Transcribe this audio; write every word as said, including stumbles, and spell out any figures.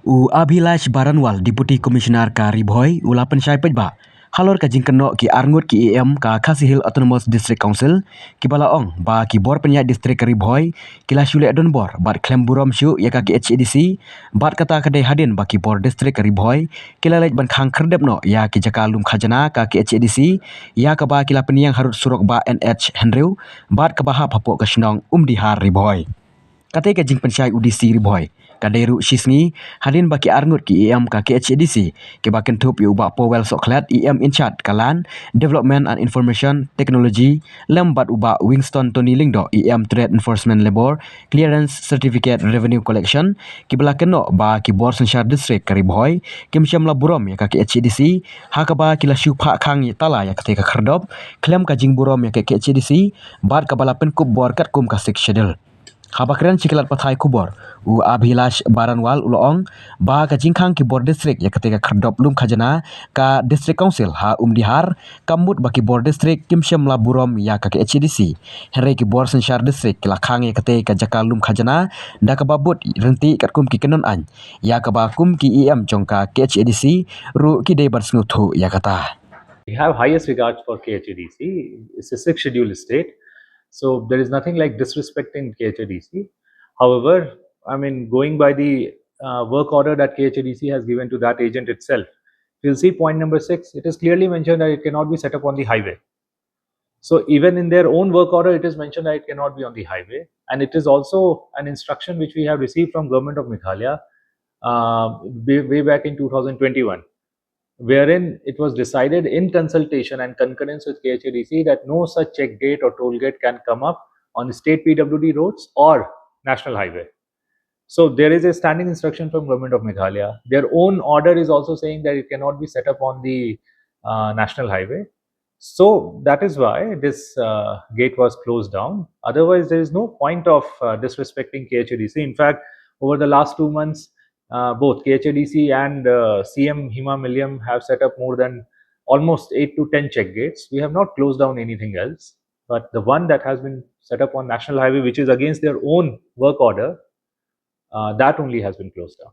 U Abhilash Baranwal, Deputy Commissioner ka Ri Bhoi, u la pynshai paidbah halor ka jingkynnoh ki arngut ki E M ka Khasi Hills Autonomous District Council, kiba la ong ba ki bor pynïaid district ka Ri Bhoi ki la shu leh donbor bad khlem burom shuh ïa ka K H A D C, bad kata ka dei hadien ba ki bor district ka Ri Bhoi ki la leit ban khang khyrdep noh ïa ki jaka lum khajna ka K H A D C, ïa kaba ki la pynïeng harud surok bah N H hynriew, bad kaba hap hapoh ka shnong Umdihar, Ri Bhoi. Kata ka jingpynshai u D C Ri Bhoi ka dei ruh shisngi hadien ba ki arngut ki E M ka K H A D C, kiba kynthup ïa u bah Powell Sohkhlet, E M in charge ka Land Development and Information Technology, lem bad u bah Winston Tony Lyngdoh, E M Trade Enforcement, Labour Clearance Certificate, Revenue Collection, kiba la kynnoh ba ki bor synshar district ka Ri Bhoi kim shym la burom ïa ka K H A D C, ha kaba ki la shu phah khang tala ïa kata ka khyrdop khlem ka jingburom ïa ka K H A D C, bad kaba la pynkup bor katkum ka Sixth Schedule. Haba kren sha ki lad pathai khubor, u Abhilash Baranwal u la ong ba ka jingkhang ki bor district ïa kata ka khyrdop lum khajna ka District Council ha Umdihar kam mut ba ki bor district kim shym la burom ïa ka K H A D C. Hynrei ki bor synshar district ki la khang ïa kata ka jaka lum khajna da kaba bud ryntih katkum ki kynhun aiñ, ïa kaba kum ki E M jong ka K H A D C ruh ki dei ban sngewthuh ïa kata. We have highest regard for K H A D C. It's a sixth schedule state. So there is nothing like disrespecting K H A D C. However, I mean, going by the uh, work order that K H A D C has given to that agent itself, you'll see point number six, it is clearly mentioned that it cannot be set up on the highway. So even in their own work order, it is mentioned that it cannot be on the highway. And it is also an instruction which we have received from Government of Meghalaya uh, way, way back in two thousand twenty-one, wherein it was decided in consultation and concurrence with K H A D C that no such check gate or toll gate can come up on state P W D roads or national highway. So there is a standing instruction from Government of Meghalaya. Their own order is also saying that it cannot be set up on the uh, national highway. So that is why this uh, gate was closed down. Otherwise, there is no point of uh, disrespecting K H A D C. In fact, over the last two months, uh, both K H A D C and uh, C M Hima Milliam have set up more than almost eight to ten check gates. We have not closed down anything else. But the one that has been set up on National Highway, which is against their own work order, uh, that only has been closed down.